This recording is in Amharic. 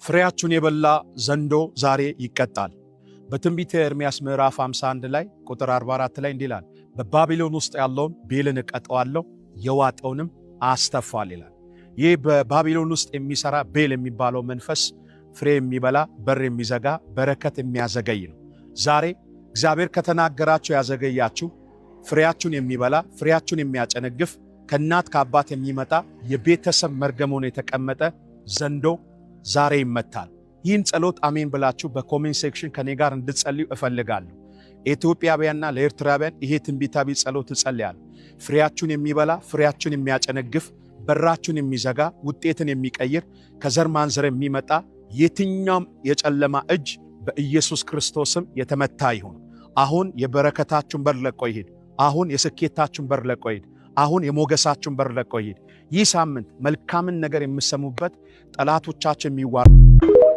ፍሬያችሁን የበላ ዘንዶ ዛሬ ይቀጣል። በትንቢተ ኤርምያስ ምዕራፍ 51 ላይ ቁጥር 44 ላይ እንዲህ ይላል፣ በባቢሎን ውስጥ ያለውን ቤልን እቀጣዋለሁ፣ የዋጠውንም አስተፋል ይላል። ይህ በባቢሎን ውስጥ የሚሰራ ቤል የሚባለው መንፈስ ፍሬ የሚበላ፣ በር የሚዘጋ፣ በረከት የሚያዘገይ ነው። ዛሬ እግዚአብሔር ከተናገራችሁ ያዘገያችሁ፣ ፍሬያችሁን የሚበላ፣ ፍሬያችሁን የሚያጨነግፍ፣ ከእናት ከአባት የሚመጣ የቤተሰብ መርገም ሆኖ የተቀመጠ ዘንዶ ዛሬ ይመታል። ይህን ጸሎት አሜን ብላችሁ በ comment section ከኔ ጋር እንድትጸልዩ እፈልጋለሁ። ኢትዮጵያውያንና ለኤርትራውያን ይሄ ትንቢታዊ ጸሎት እጸልያለሁ። ፍሬያችሁን የሚበላ፣ ፍሬያችሁን የሚያጨነግፍ፣ በራችሁን የሚዘጋ፣ ውጤትን የሚቀይር፣ ከዘር ማንዘር የሚመጣ የትኛውም የጨለማ እጅ በኢየሱስ ክርስቶስም የተመታ ይሁን። አሁን የበረከታችሁን በር ለቆ ይሂድ። አሁን የስኬታችሁን በር ለቆ ይሂድ። አሁን የሞገሳችሁን በር ለቆ ይሂድ። ይህ ሳምንት መልካምን ነገር የምሰሙበት፣ ጠላቶቻችሁ የሚዋረዱበት